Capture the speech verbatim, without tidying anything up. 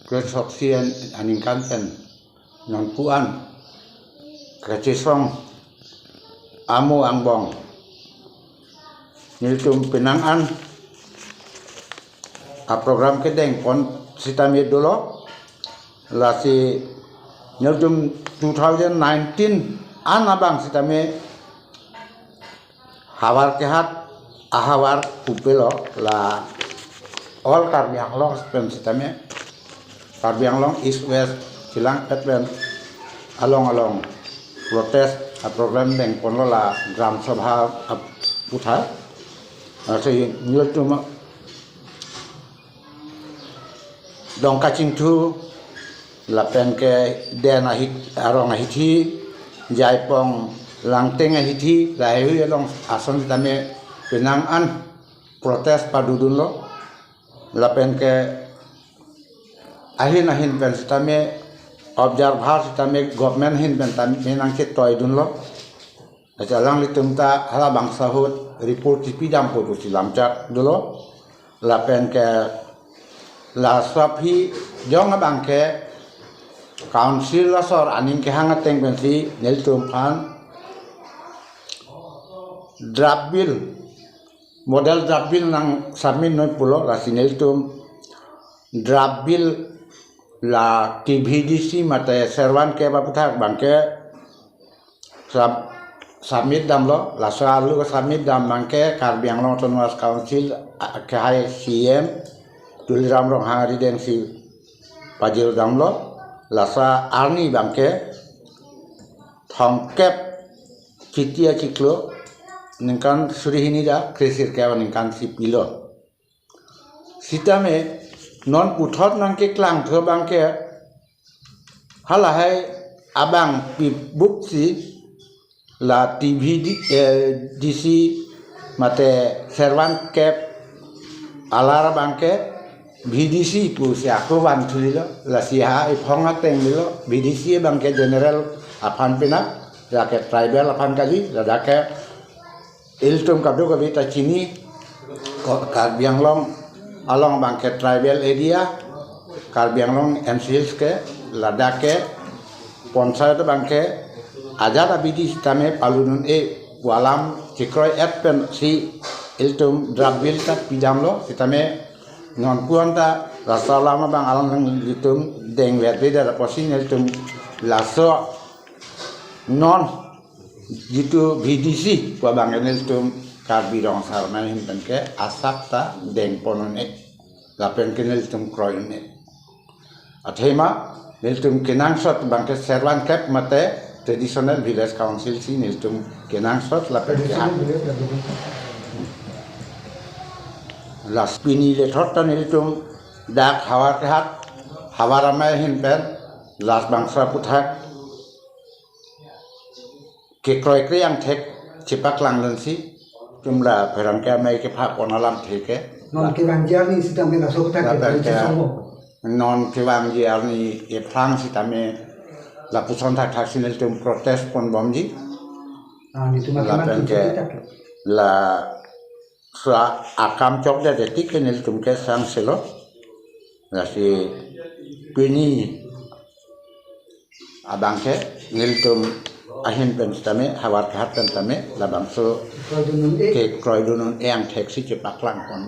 Kre-throksi an-, aningkan pen nonpu an kachesong amo angbong nelitum penang an aprogram kedengpon sitame dolo. Lasi nelitum two thousand nineteen an abang sitame havar kehat ahavar pupelo, la all Karbi Anglong pen sitame, Karbi Anglong East West chelangpet pen along along protest aprogram dengponlo la Gram Sabha aputhak. Lasi nelitum Dongka Chingthu lapen ke Den ahit arong ahithi, Jaipong Langteng ahithi, laheihui along ason sitame penang an protest padodunlo. Lapen ke ahin ahin pen sitame observer sitame government ahin pen tame nangchetoidunlo. Acha alanglitum ta halabangso ahut report chepidampo pusi lamchak dolo. Lapen ke laso aphi jong abang ke council asor aning kehang ateng pensi nelitum aphan draft bill, model draft bill nang submit noi pulo, lasi nelitum draft bill la T V D C mate servant ke aputhak abang ke sub-, submit damlo. Laso arlo submit dam abang ke Karbi Anglong Autonomous Council a-, kehai C E M Tuliram Ronghang arideng si pajir damlo. Laso arni abang ke thomkep Chiti achiklo ningkan suri hini ra kre-sirkep aningkan si pilo. Sitame non puthot nangkeklangthu abang ke halahai abang pibuk si la T V D, eh, D C mate servant kep alar abang ke V D C pusi ako vanthulilo, lasi ha iphong ateng lilo, V D C abang ke general aphan pina, lake tribal aphan kali, ladak ke ilitum kadokave ta chini, ko-, Karbi Anglong along abang ke tribal area, Karbi Anglong N C Hills ke, ladak ke, panchayat abang ke ajat abidi sitame palunun-e pu alam chekroi-et pensi ilitum draft bill ta pidamlo, sitame nonpu anta laso alam abang alanglitum dengvekledet apotsi nelitum laso non jitu V D C pu abang nelitum Karbi Rong Asar Amei ahin pen ke asap ta dengpon un-e, lapen ke nelitum kroi un-e. Athema nelitum kenangsot abang ke servant kep mate traditional village council si nelitum kenangsot lapen ke ha. Lasi pini lethot ta nelitum dak havar kehat, havar amei ahin pen, labangso aputhak kekroikre angthek chepaklang dunsi, tum la pherangke amei kepha pon alamthe ke. Non kevangji arni sitame laso aputhak lapen ke kekroikre chesonglo. Non kevangji arni ephrang sitame lapuson thakthak si nelitum protest ponbomji. Ah, nelitum lapen akeman ke chunche tak. Laso akam chokdet tik ke nelitum ke sangselo. Lasi pini abang ke nelitum ahin pen sitame, havar kehat pen sitame, labangso kroidun un-e, kekroi dun un-e angthek si chepaklang pon.